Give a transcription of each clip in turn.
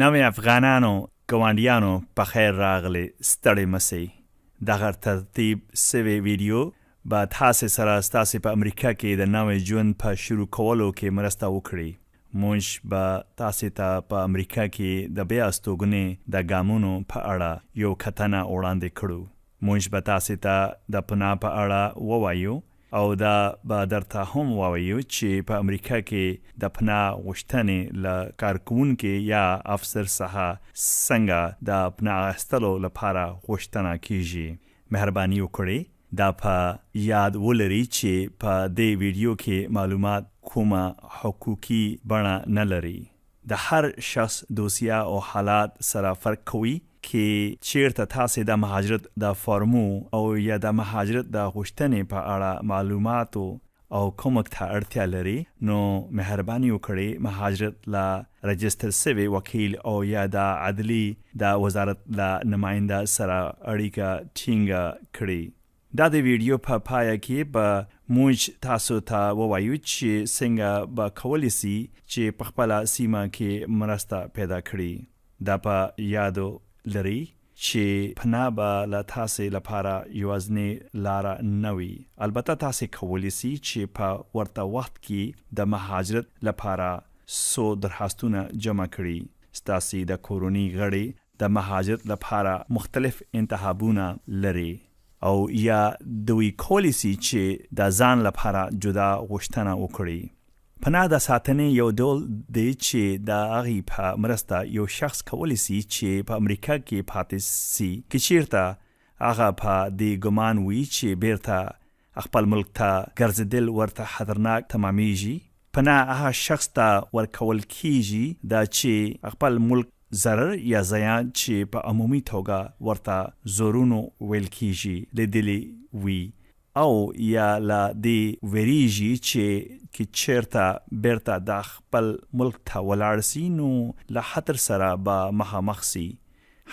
نوی افغانانو ګاونډیانو په خیر راغلی ستړی مه سئ دغه ترتیب سوی ویډیو به تاسې سره ستاسې په امریکا کې د نوی ژوند په شروع کولو کې مرسته وکړي موږ به تاسې ته په امریکا کې د بیا استوګنې د ګامونو په اړه یو کتنه وړاندې کړو موږ به تاسې ته د پناه په اړه ووایو او دا به درته هم ووایو چې په امریکا کې د پناه غوښتنې له کارکوونکي یا افسر څخه څنګه د پناه اخیستلو لپاره غوښتنه کیږي. مهرباني وکړئ دا په یاد ولري چې په دې ویډیو کې معلومات کومه حقوقي بڼه نه لري. د هر شخص دوسیه او حالات سره فرق کوي که چیرته تاسې د مهاجرت د فارمو او یا د مهاجرت د غوښتنې په اړه معلوماتو او کومک ته اړتیا لري نو مهرباني وکړئ مهاجرت له رجستر سوي وکیل او یا د عدلي د وزارت له نماینده سره اړیکه ټینګه کړي. دا د ویډیو په پایه کې به موږ تاسو ته ووایو چې څنګه به کولی سی چې په خپله سیمه کې مرسته پیدا کړی. دا په یاد لری چې پناه به له تاسې لپاره یوازنی لاره نه وي. البته تاسې کولی سی چې په ورته وخت کې د مهاجرت لپاره څو درخواستونه جمع کړی. ستاسې د کورنی غړی د مهاجرت لپاره مختلف انتحابونه لری او یا دوی کولی سی چی د ځان لپاره جدا غوښتنه وکړی. پناه د ساتنی یو ډول دی چی د هغی په مرسته یو شخص کولی سی چی په امریکا کی پاتی سی که چیرته هغه په دی ګمان وی چی بیرته خپل ملک ته ګرځیدل ورته خطرناک تمامیږي، پناه هغه شخص ته ورکول کیږي دا چي خپل ملک ضرر یا زیان چي په عمومي توګه ورته زورونو ویل کیږي لیدلي وي او یا له دي ویریږي چي که چیرته بیرته د خپل ملک ته ولاړ سي نو له خطر سره به مخامخ سي.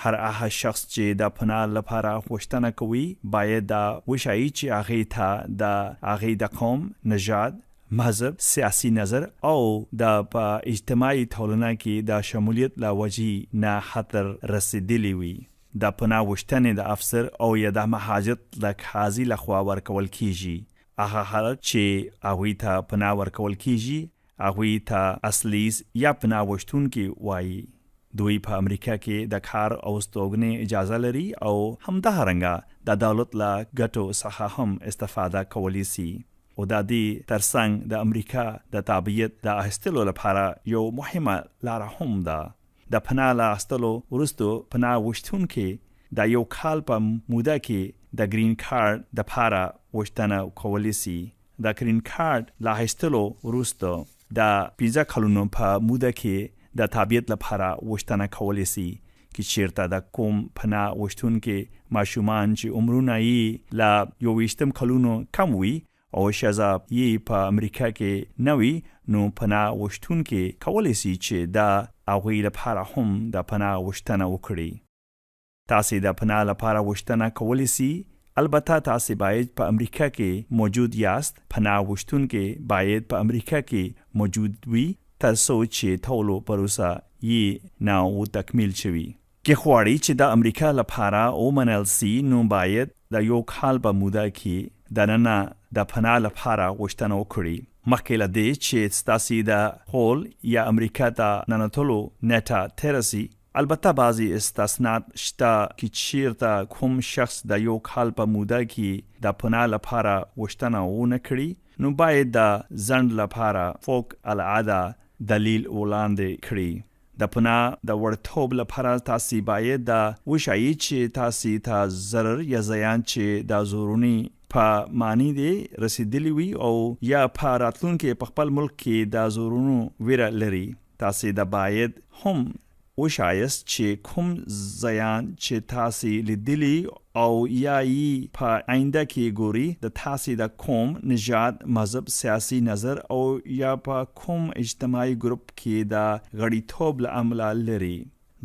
هر هغه شخص چې د پناه لپاره غوښتنه کوي باید دا وښایي چې هغې ته د هغې د قوم، نژاد، مذهب، سیاسي نظر او د په اجتماعي ټولنه کې د شمولیت له وجهې نه خطر رسیدلي وي. د پناه غوښتنې د افسر او یا د مهاجرت د قاضي لخوا ورکول کیږي. هغه خلک چې هغوی ته پناه ورکول کیږي هغوی ته اصلیز یا پناه غوښتونکي وايي. دوی په امریکا کې د کار او استوګنې اجازه لري او همدارنګه د دولت له ګټو څخه هم استفاده کولی سي او د دې تر څنګ د امریکا د تابعیت د اخیستلو لپاره یو مهمه لاره هم ده. د پناه له اخیستلو وروسته پناه غوښتونکي د یو کال په موده کې د ګرین کارډ دپاره غوښتنه کولی سي. د کرین کارډ له اخیستلو وروسته د پنځه کلونو په موده کې د تابعیت لپاره غوښتنه کولی سي. که چیرته د کوم پناه غوښتونکي ماشومان چې عمرونه یی له یوویشتم کلونو کم وي او ښځه یی په امریکا کې نه وي نو پناه غوښتونکي کولی سي چې د هغوی لپاره هم د پناه غوښتنه وکړي. تاسې د پناه لپاره غوښتنه کولی سی، البته تاسې باید په امریکا کې موجود یاست، پناه غوښتونکي باید په امریکا کې موجود وي تر څو چې ټولو پروسه یی نه و تکمیل شوي. که غواړي چې د امریکا لپاره ومنل سی نو باید د یو کال په موده کې دننه د پناه لپاره غوښتنه وکړي مخکې له دې چې ستاسې د خول یا امریکا ته ننوتلو نیټه تیره سی. البته بعضی استثنات شته که چیرته کوم شخص د یو کال په موده کی د پناه لپاره غوښتنه و نه کړي نو باید د ځنډ لپاره فوق العاده دلیل وړاندی کړي. د پناه د وړتوب لپاره تاسی باید دا وښایی چی تاسی ته ضرر یا زیان چی د زورونی په معنی دی رسیدلی وی او یا په راتلونکی په خپل ملک کی د زورونو ویره لری. تاسې د باید هم وښایست چې کوم زیان چې تاسې لیدلي او یا یی په آینده کې ګوری د تاسې د قوم، نژاد، مذهب، سیاسي نظر او یا په کوم اجتماعي ګروپ کې د غړیتوب له امله لري.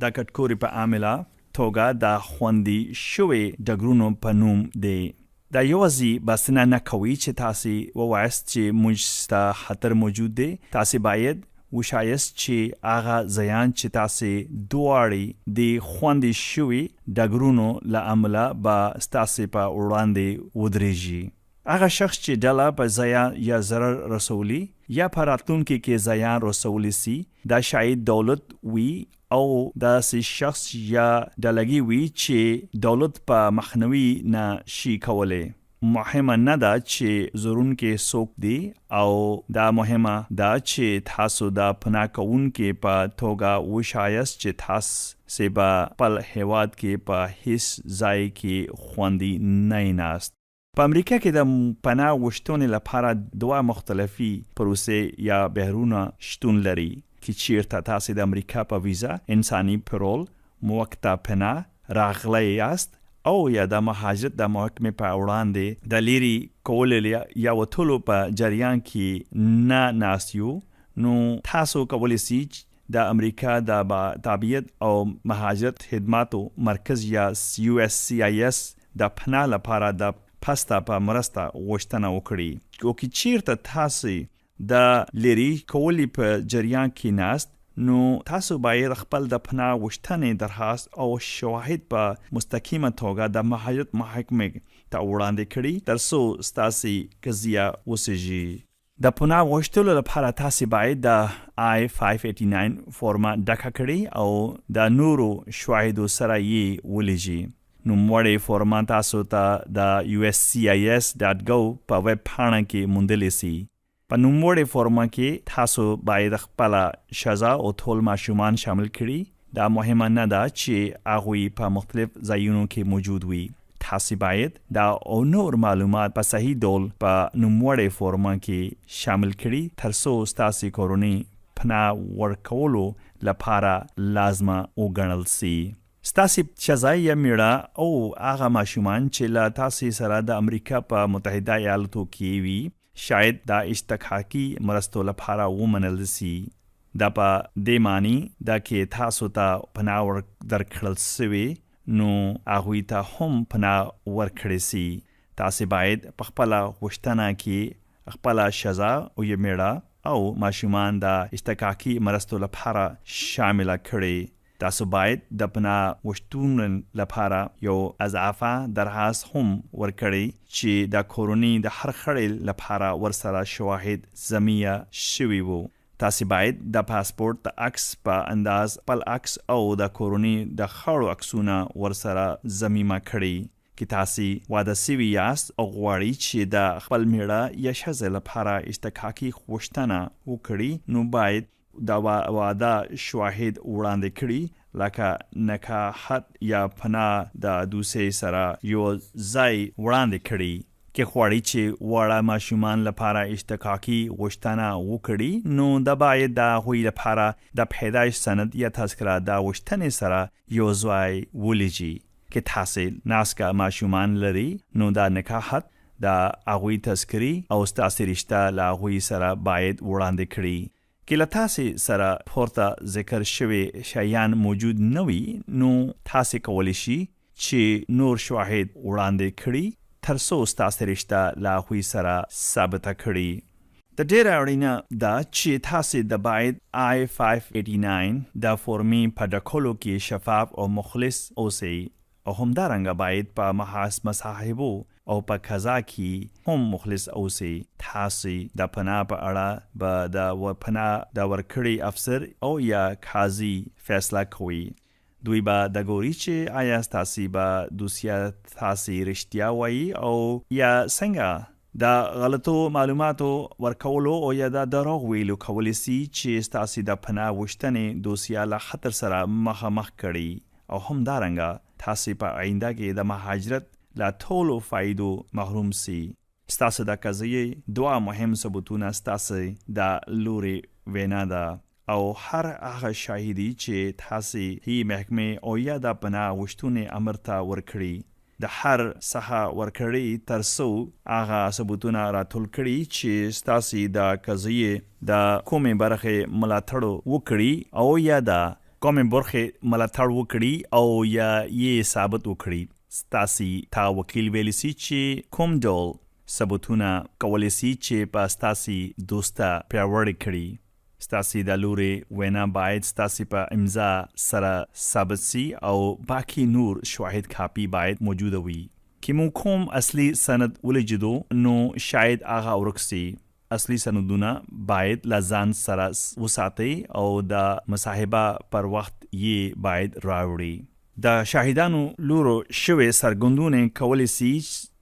د کټکوري په عامله توګه د خوندي شوې ډګرونو په نوم دی. دا یوازی بسنه نه کوي چې تاسې ووایاست چې موږ ته خطر موجود دی، تاسې باید وښایست چې هغه ځایان چې تاسې دواړي د خوندي شوي ډګرونو له امله به ستاسې په وړاندې ودریږي. هغه شخص چې ډله په زیان یا ضرر رسولي یا په راتلونکي کې زیان رسولی سي، دا شاید دولت وي او داسې شخص یا ډلګي وي چې دولت په مخنوي نه شي کولی. مهمه نه ده چې ځورونکي څوک دي او دا مهمه ده چې تاسو د پناه کوونکي په توګه وښایاست چې تاسې به خپل هیواد کې په هیڅ ځای کې خوندي نه یناست. په امریکا کې د پناه غوښتنې لپاره دوه مختلفي پروسې یا بهیرونه شتون لري، که چیرته تاسې د امریکا په ویزه، انساني پرول، موقته پناه، راغلی یاست او یا د مهاجرت د محکمې په وړاندې د لیري کولو یا وتلو په جریان کې نه ناست یو، نو تاسو کولی شئ د امریکا د تابعیت او مهاجرت خدماتو مرکز یا USCIS د پناه لپاره د پسته په مرسته غوښتنه وکړي. او که چیرته تاسو د لیري کولو په جریان کې ناست، نو تاسو باید خپل د پناه غوښتنې درخواست او شواهد په مستقیمه توګه د مهاجرت محکمې ته وړاندې کړي ترڅو ستاسې قضیه وڅیږي. د پناه غوښتلو لپاره تاسې باید د I-589 فورمه ډکه کړي او د نورو شواهدو سره یې ولیږي. نوموړې فورمه تاسو ته د uscis.gov په ویب پاڼه کې موندلی سي. په نوموړې فورمه کې تاسو باید خپله ښځه او ټول ماشومان شامل کړي. دا مهمه نه ده چې هغوی په مختلف ځایونو کې موجود وي. تاسې باید دا او نور معلومات په صحیح ډول په نوموړې فورمه کې شامل کړي ترڅو ستاسې کورنۍ پناه ورکولو لپاره لازمه وګڼل سي. ستاسې ښځه یا میړه او هغه ماشومان چې له تاسې سره د امریکا په متحده ایالتو کې وي شاید د اشتقاقي مرستو لپاره ومنل سي. دا په دې معنی ده که تاسو ته پناه درکړل سوې نو هغوی ته هم پناه ورکړی سي. تاسې باید په خپله غوښتنه کې خپله ښځه او یا میړه او ماشومان د اشتقاقي مرستو لپاره شامله کړی. تاسو باید د پناه غوښتونو لپاره یو اضافه درخواست هم ورکړی چې د کورنۍ د هر غړي لپاره ورسره شواهد ضمیمه شوي وو. تاسې باید د پاسپورت د عکس په انداز خپل عکس او د کورنۍ د غړو عکسونه ورسره ضمیمه کړئ. که تاسې واده شوي یاست او غواړئ چې د خپل میړه یا ښځې لپاره اشتقاقي غوښتنه وکړئ، نو باید د واده شواهد وړاندې کړي لکه نکاحت یا پناه د دوسیې سره یو ځای وړاندې کړي. که غواړي چې واړه ماشومان لپاره اشتقاقي غوښتنه وکړي، نو د باید د هغوی لپاره د پیدایش سند یا تذکره د غوښتنې سره یو ځای ولیږي. که تاسې ناسکه ماشومان لري، نو د نکاحت، د هغوی تذکرې او ستاسې رشته له هغوی سره باید وړاندې کړي. که له تاسې سره پورته ذکر شوي شیان موجود نه وي، نو تاسې کولی شي چې نور شواهد وړاندې کړي ترڅو ستاسې رشته له هغوی سره ثابته کړي. دا ډېره اړینه ده چې تاسې د باید I-589 د فورمې په ډکولو کې شفاف او مخلص اوسئ او همدارنګه باید په مصاحبو او په قضا کې هم مخلص اوسئ. تاسې د پناه په اړه به د پناه د ورکړې افسر او یا قاضي فیصله کوي. دوی به د ګوري چې آیا ستاسې به دوسیه تاسې رښتیا وایي او یا څنګه. د غلطو معلوماتو ورکولو او یا د دروغ ویلو کولی سي چې ستاسې د پناه غوښتنې دوسیه له خطر سره مخامخ کړي او همدارنګه تاسې په آینده کې د مهاجرت له ټولو فایدو محروم سي. ستاسو د قضیې دوه مهم ثبوتونه ستاسې د لوري وینا ده او هر هغه شاهدي چې تاسې یې محکمې او یا د پناه غوښتونې امر ته ورکړي. د هر څخه ورکړي تر څو هغه ثبوتونه راټول کړي چې ستاسې د قضیې د کومې برخې ملاتړ وکړي او یا د کومې برخې ملاتړ وکړي او یا یې ثابت وکړي. ستاسې ته وکیل ویلی سي چې کوم ډول ثبوتونه کولی سي چې په ستاسې دوسته پیاوړې کړي. ستاسي د لورې وینا باید ستاسي په امضا سره ثابت سي او باقي نور شواهد کاپي باید موجوده وي. که مو کوم اصلي سند ولیجدو نو شاید هغه ورک سي. اصلي سندونه باید له ځان سره وساتئ او د مصاحبه پر وخت یی باید راوړي. د شاهدانو لورو شوې څرګندونې کولی سي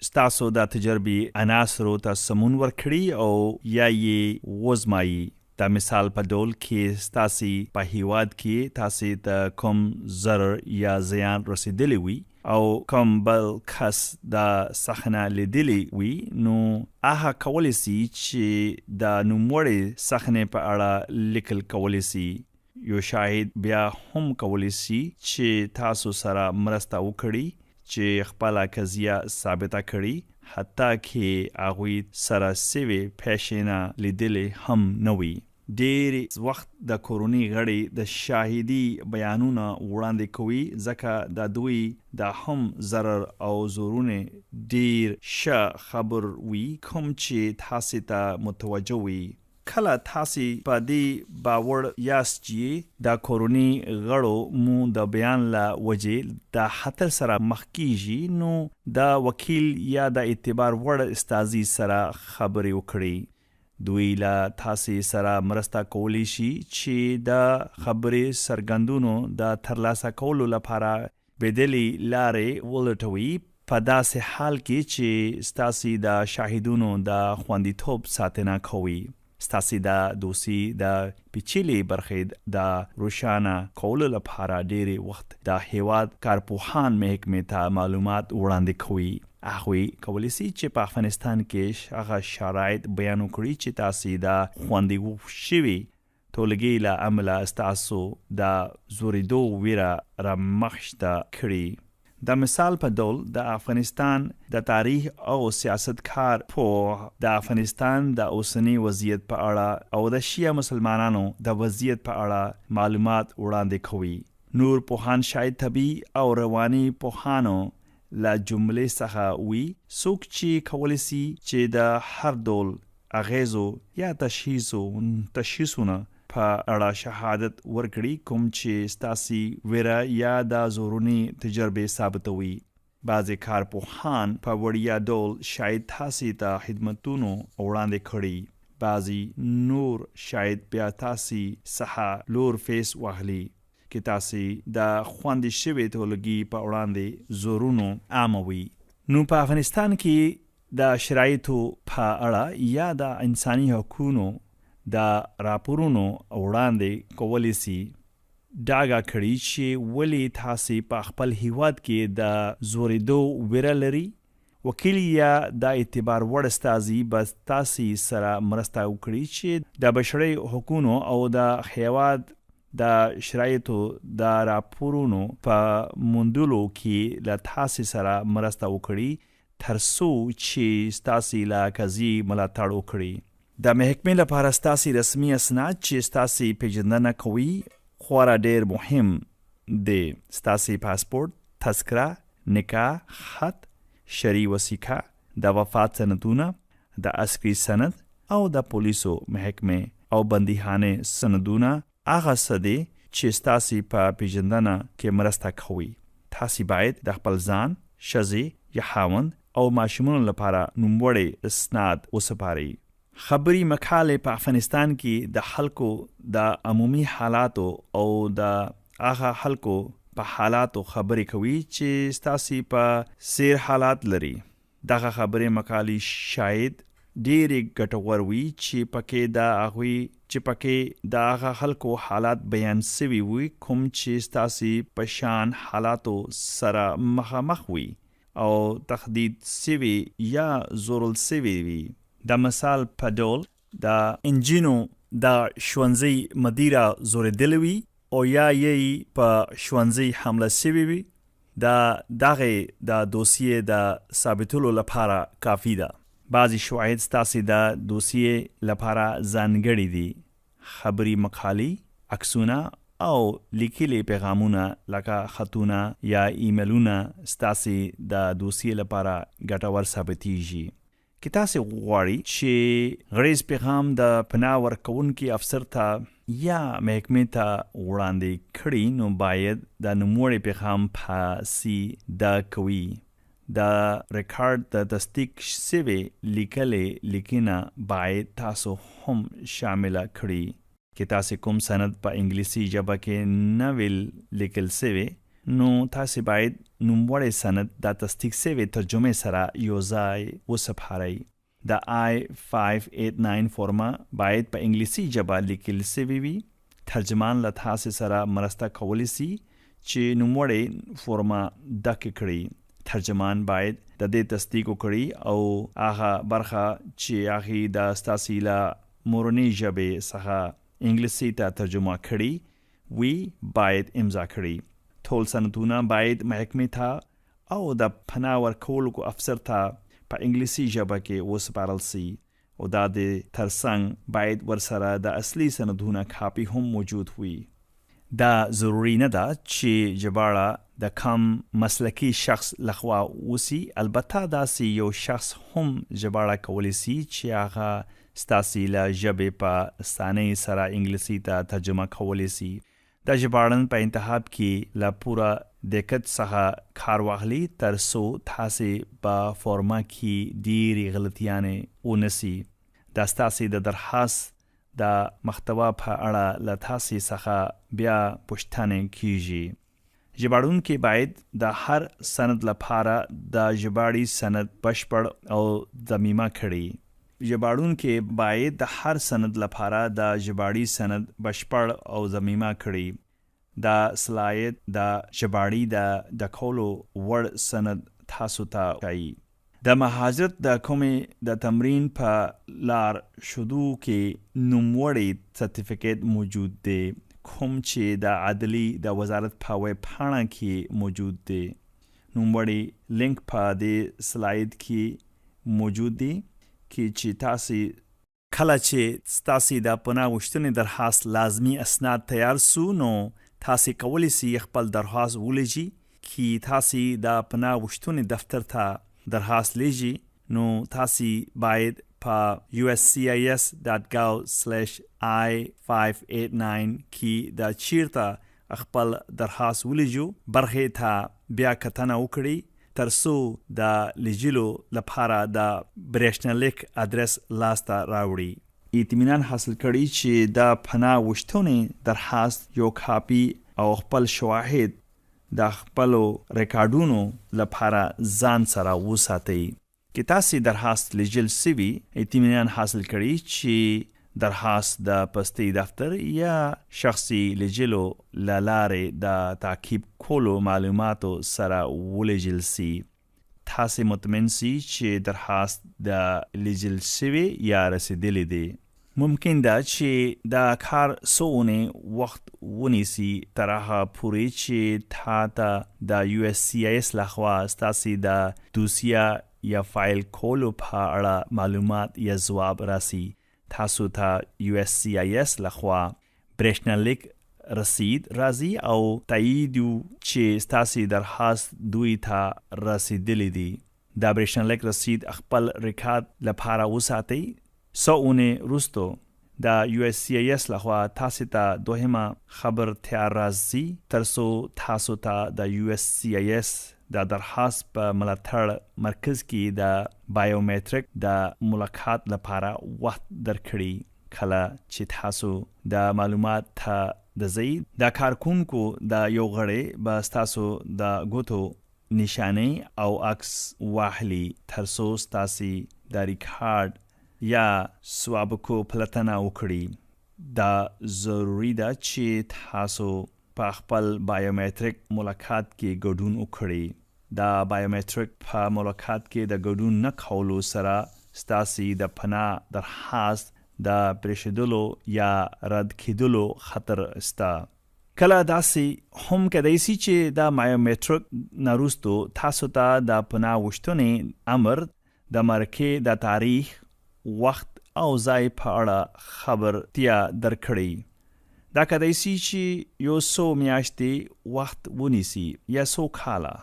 ستاسو د تجربې عناصرو ته سمون ورکړي او یا یی وزمایي. د مثال په ډول که ستاسي په هیواد کې تاسي ته کوم ضرر یا زیان رسیدلی وي او کوم بل کس دا صحنه لیدلې وي نو هغه کولی سي چې د نوموړې صحنې په اړه لیکل کولی سي. یو شاهد بیا هم کولی سي چې تاسو سره مرسته وکړي چې خپله قضیه ثابته کړي حتی که هغوی سره سوې پېښې نه لیدلې هم نه وي. ډېری وخت د کورنۍ غړي د شاهدي بیانونه وړاندې کوي ځکه د دوی د هم ضرر او ځورونې ډېر ښه خبر وي کوم چې تاسې ته متوجه وي. کله تاسی په دی باوړ یاست چی د کورنی غړو مو د بیان له وجی د خطر سره مخ کیږی نو د وکیل یا د اعتبار وړ استازی سره خبری وکړی. دوی له تاسی سره مرسته کولی شی چی د خبری څرګندونو د ترلاسه کولو لپاره بدلې لارې ولټوي، په داسې حال کې چې ستاسې د شاهدونو د خوندیتوب ساتنه کوي. ستاسې د دوسیې د پیچلې برخې د روښانه کولو لپاره ډېری وخت د هېواد کارپوهان محکمې ته معلومات وړاندې کوي. هغوی کولی شي چې په افغانستان کې هغه شرایط بیان کړي چې تاسې د خوندي شوي ټولګي له امله ستاسو د ځورېدو ویره رامخته کړي. د مثال په ډول د افغانستان د تاریخ او سیاست کار پوه د افغانستان د اوسني وضعیت په اړه او د شیعه مسلمانانو د وضعیت په اړه معلومات وړاندې کوي. نور پوهان شاید طبي او رواني پوهانو له جملې څخه وي څوک چې کولی سي چې د هر ډول اغیزو یا تشخیصونه په اړه شهادت ورکړي کوم چې ستاسي ویره یا د ځورونې تجربې ثابتوي. بعضې کارپوهان په وړیا ډول شاید تاسي ته خدمتونو وړاندې کړي، بعضي نور شاید بیا تاسي څخه لور فیس واخلي. که تاسي د خوندي شوې ټولګي په وړاندې ځورونو عامه وي نو په افغانستان کې د شرایطو په اړه یا د انساني حقونو د راپورونو وړاندې کولی سي ډاګه کړي چې ولې تاسي په خپل هیواد کې د ځورېدو ویره لري. وکیل یا د اعتبار وړ استازي به تاسي سره مرسته وکړي چې د بشري حقونو او د هیواد د شرایطو د راپورونو په موندلو کې له تاسي سره مرسته وکړي تر څو چې ستاسي له قضیې ملاتړ وکړي. د محکمې لپاره ستاسي رسمي اسناد چې ستاسي پیژندنه کوي خورا ډیر مهم دي، ستاسي پاسپورت، تذکره، نکاح خط، شرعي وثیقه، د وفات سندونه، د عسکري سند او د پولیسو محکمې او بندیخانې سندونه هغه څه دي چې ستاسي په پیژندنه کې مرسته کوي. تاسي باید د خپل ځان، ښځې یا خاوند او ماشومانو لپاره نوموړي اسناد وسپارئ. خبري مقالې په افغانستان کې د خلکو د عمومي حالاتو او د هغه خلکو په حالاتو خبرې کوي چې ستاسي په څیر حالات لري. دغه خبري مقالې شاید ډیرې ګټور وي چې پکې د هغوی چې پکې د هغه خلکو حالات بیان سوي وي کوم چې ستاسي په شان حالاتو سره مخامخ وي او تهدید سوي یا ځورول سوي وي. د مثال په ډول د انجونو د ښوونځي مدیره ځورېدلې وي او یا یی په ښوونځي حمله شوې وي، د دغې د دوسیې د ثابتولو لپاره کافي ده. بعضې شواهد ستاسې د دوسیې لپاره ځانګړي دي، خبري مقالې، عکسونه او لیکلي پیغامونه لکه خطونه یا ایمیلونه ستاسې د دوسیې لپاره ګټور ثابتیږي. که تاسې غواړي چې غړیز پیغام د پناه ورکوونکي افسر ته یا محکمې ته وړاندې کړي نو باید د نوموړي پیغام په سي د کوي د ریکارډ د تصدیق شوې لیکلې لیکنه باید تاسو هم شامله کړي. که تاسې کوم سند په انګلیسي ژبه کې نه وي لیکل شوی نو تاسې باید نوموړی سند د تصدیق شوې ترجمې سره یو ځای وسپارئ. د I-589 فورمه باید په انګلیسي ژبه لیکل شوې وي. ترجمان له تاسې سره مرسته کولی شي چې نوموړې فورمه ډکه کړي. ترجمان باید د دې تصدیق وکړي او هغه برخه چې هغوی د ستاسې له مورنۍ ژبې څخه انګلیسي ته ترجمه کړي وي باید امضا کړي. ټول سندونه باید محکمې ته او د پناه ورکولو افسر ته په انګلیسي ژبه کې وسپارل سي او دا د تر څنګ باید ورسره د اصلي سندونه کاپي هم موجود وي. دا ضروري نه ده چې ژباړه د کوم مسلکي شخص لخوا وسي، البته داسې یو شخص هم ژباړه کولی سي چې هغه ستاسې له ژبې په اسانۍ سره انګلیسي ته ترجمه کولی سي. د ژباړن په انتخاب کې له پوره دقت څخه کار واخلي تر څو تاسې په فورمه کې ډېرې غلطیانې ونه سي. دا ستاسې د درخواست د محتوا په اړه له تاسې څخه بیا پوښتنې کیږي. ژباړونکی باید د هر سند لپاره د ژباړې سند بشپړ او ضمیمه کړي. ژباړونکی باید د هر سند لپاره د ژباړې سند بشپړ او ضمیمه کړي. دا سلاید د ژباړې د ډکولو وړ سند تاسو ته ښایي. د مهاجرت د کومې د تمرین په لار ښودو کې نوموړی سرتیفیکیټ موجود دی کوم چې د عدلي د وزارت په ویب پاڼه کې موجود دی. نوموړی لینک په دې سلاید کې موجود دی کې چې تاسې کله چې ستاسې د پناه غوښتنې درخواست لازمي اسناد تیار سو نو تاسې کولی سی خپل درخواست ولیږي. کی تاسې د پناه غوښتنې دفتر ته درخواست لیږي نو تاسې باید په uscis.gov/i589 کی د چیرته خپل درخواست ولیږو برخې ته بیا کتنه وکړي تر څو د لیږلو لپاره د برېښنالیک ادرس لاسته راوړي. اطمینان حاصل کړي چې د پناه غوښتنې درخواست یو کاپي او خپل شواهد د خپلو ریکارډونو لپاره ځان سره وساتئ. که تاسې درخواست لیږل شوي، اطمینان حاصل کړي چې درخواست د پستي دفتر یا شخصي لیږلو له لارې د تعقیب کولو معلوماتو سره ولیږل شي. تاسې مطمئن شئ چې درخواست د لیږل شوی یا رسیدلی دی. ممکن ده چې دا کار څو اونۍ وخت ونیسي تر هغه پورې چې تا ته د USCIS لخوا ستاسې د دوسیه یا فایل کولو په اړه معلومات یا ځواب راسي. تاسو ته USCIS لخوا برېښنالیک رسید راځي او تاییدو چې ستاسې درخواست دوی ته رسیدلی دی. د برېښنالیک رسید خپل ریکارډ لپاره وساتئ. څو اونۍ وروسته د USCIS لخوا تاسې ته دوهمه خبرتیا راځي ترڅو تاسو ته د USCIS د درخواست په ملاتړ مرکز کې د بایومتریک د ملاقات لپاره وخت درکړي. کله چې تاسو د معلومات ته د ځئ، د کارکوونکو د یو غړی به ستاسو د ګوتو نښانې او عکس واخلي ترڅو ستاسې د ریکارډ یا سوابقو پلټنه وکړي. دا ضروري ده چې تاسو په خپل بایومتریک ملاقات کې ګډون وکړي. د بایومتریک په ملاقات کې د ګډون نه کولو سره ستاسې د پناه درخواست د پرېښودلو یا رد کېدلو خطر شته. کله داسې هم کېدای شي چې د مایومتریک نه وروسته تاسو ته د پناه غوښتنې امر د مرکې د تاریخ، وخت او ځای په اړه خبرتیا درکړي. دا کېدای شي چې یو څو میاشتې وخت ونیسي یا څو کاله.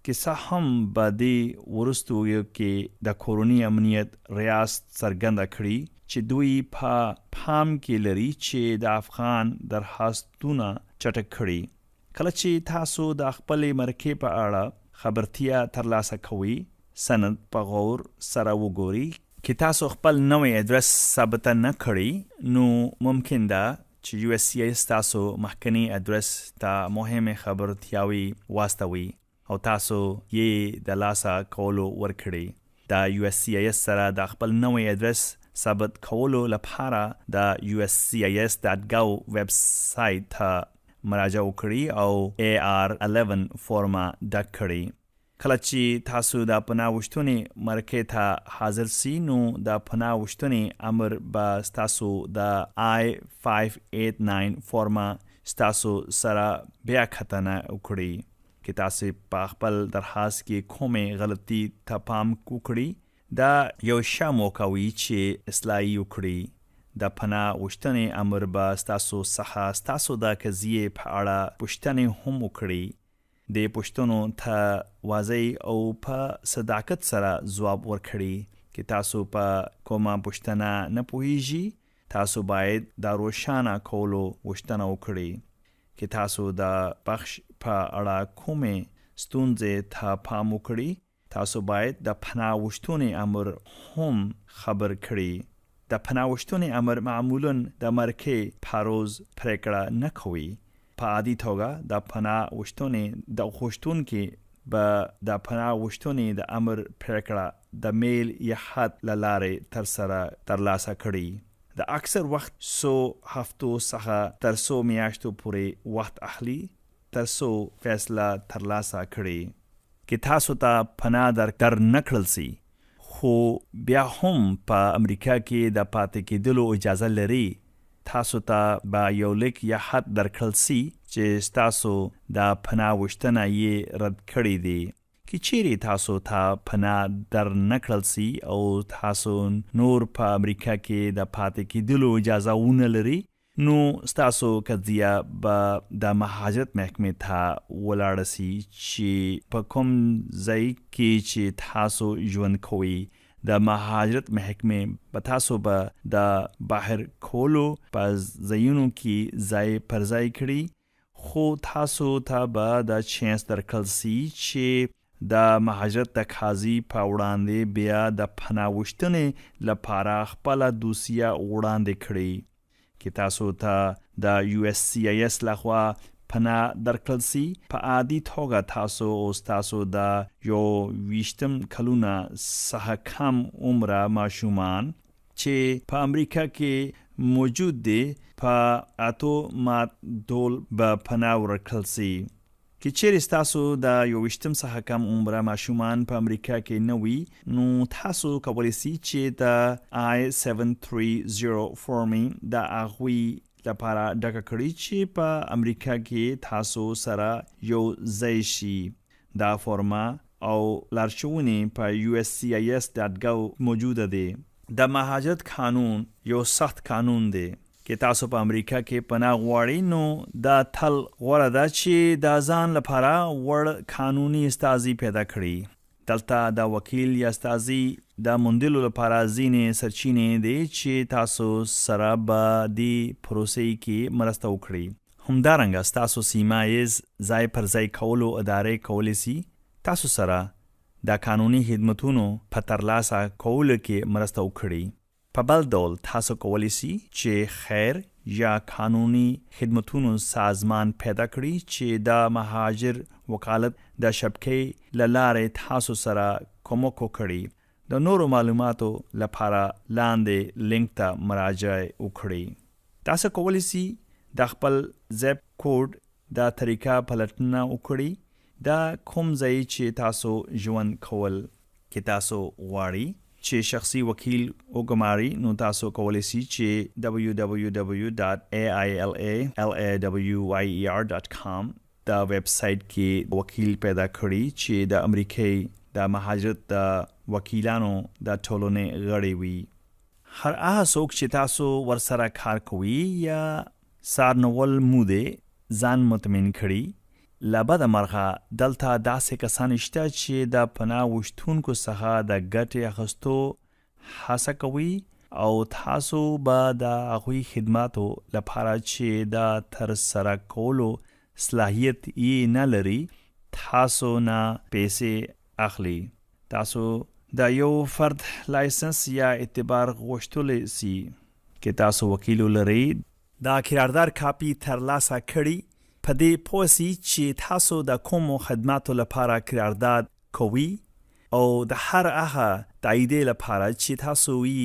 که څه هم به دې وروستیو کې د کورني امنیت ریاست څرګنده کړې چې دوی په پام کې لري چې د افغان درخواستونه چټک کړي. کله چې تاسو د خپلې مرکې په اړه خبرتیا ترلاسه کوئ، سند په غور سره وګورئ. که تاسو خپل نوی ادرس ثابته نه کړئ، نو ممکن ده چې USCIS ستاسو مخکني ادرس ته مهمې خبرتیاوې واستوي او تاسو یی د لاسه کولو ورکړي. د USCIS سره د خپل نوی ادرس ثبت کولو لپاره د uscis.gov ویب سایټ ته مراجعه وکړي او AR-11 فورمه ډک کړي. کله چې تاسو د پناه غوښتنې مرکې ته حاضر شئ نو د پناه غوښتنې امر به ستاسو د I-589 فورمه ستاسو سره بیا کتنه وکړي. که تاسو په خپل درخواست کې کومې غلطي ته پام وکړي دا یو ښه موقع وي چې اصلاح یې وکړي. د پناه غوښتنې امر به ستاسو څخه ستاسو د قضیې په اړه پوښتنې هم وکړي. دې پوښتنو ته واضح او په صداقت سره ځواب ورکړي. که تاسو په کومه پوښتنه نه پوهیږي، تاسو باید د روښانه کولو غوښتنه وکړي. که تاسو د بخش په اړه کومې ستونزې ته پام وکړي، تاسو باید د پناه غوښتونې امر هم خبر کړي. د پناه غوښتونې امر معمولاً د مرکې په روز پرېکړه نه کوي. په عادي توګه د پناه غوښتونې د غوښتونکي به د پناه غوښتونې د امر پرېکړه د میل یا خط له لارې ترسره ترلاسه کړي. د اکثر وخت څو هفتو څخه تر څو میاشتو پورې وخت اخلي تر څو فیصله ترلاسه کړي. که تاسو ته پناه در نه کړل سي خو بیا هم په امریکا کې د پاتې کیدلو اجازه لري، تاسو ته به یو لیک یا خط درکړل سي چې ستاسو د پناه غوښتنه یې رد کړې دي. که چیرې تاسو ته پناه در نه کړل سي او تاسو نور په امریکا کې د پاتې کیدلو اجازه ونه لري، نو ستاسو قضیه به د مهاجرت محکمې ته ولاړه سي چې په کوم ځای کې چې تاسو ژوند کوئ. د مهاجرت محکمې به تاسو به د بهر کولو په ځایونو کې ځای پر ځای کړي، خو تاسو ته به دا چانس درکړل سي چې د مهاجرت د قاضي په وړاندې بیا د پناه غوښتنې لپاره خپله دوسیه وړاندې کړئ. که تاسو ته د USCIS لخوا پناه درکړل سي، په عادي توګه تاسو او ستاسو د 21 کلونه څخه کم عمره ماشومان چې په امریکا کې موجود دي په اتومات ډول به پناه ورکړل سي. که چیرې ستاسو د 21 څخه کم عمره ماشومان په امریکا کې نه وي، نو تاسو کولی سئ چې د I-730 فورمې د هغوی لپاره ډکه کړئ چې په امریکا کې تاسو سره یو ځای شي. دا فورمه او لارښوونې په uscis.gov موجوده دي. د مهاجرت قانون یو سخت قانون دی. که تاسو په امریکا کې پناه غواړئ، نو دا تل غوره ده چې د ځان لپاره وړ قانوني استازي پیدا کړئ. دلته د وکیل یا استازي د موندلو لپاره ځینې سرچینې دي چې تاسو سره به دې پروسې کې مرسته وکړي. همدارنګه ستاسو سیمه ییز ځای پر ځای کولو ادارې کولی سي تاسو سره د قانوني خدمتونو په ترلاسه کولو کې مرسته وکړي. په بل ډول تاسو کولی سئ چې خیر یا قانوني خدمتونو سازمان پیدا کړئ چې د مهاجر وکالت د شبکې له لارې تاسو سره کومک وکړي. د نورو معلوماتو لپاره لاندې لینک ته مراجعه وکړئ. تاسو کولی سئ د خپل zip code د طریقه پلټنه وکړئ د کوم ځای چې تاسو ژوند کول. که تاسو غواړئ چې شخصي وکیل وګمارئ، نو تاسو کولی سئ چې www.ailalawyer.com د ویب سایټ کې وکیل پیدا کړئ چې د امریکې د مهاجرت د وکیلانو د ټولنې غړی وي. هر هغه څوک چې تاسو ورسره کار کوئ یا څارنوال مو دی، ځان مطمئن کړئ. له بده مرغه دلته داسې کسان شته چې د پناه غوښتونکو څخه د ګټې اخیستو هڅه کوي او تاسو به د هغوی خدماتو لپاره چې د تر سره کولو صلاحیت یی نه لري تاسو نه پیسې اخلي. تاسو د یو فرد لایسنس یا اعتبار غوښتلی سی. که تاسو وکیل ولرئ، د قرارداد کاپي ترلاسه کړي، په دې پوه سی چې تاسو د کومو خدماتو لپاره قرارداد کوی او د هر هغه تاییدې لپاره چې تاسو یی.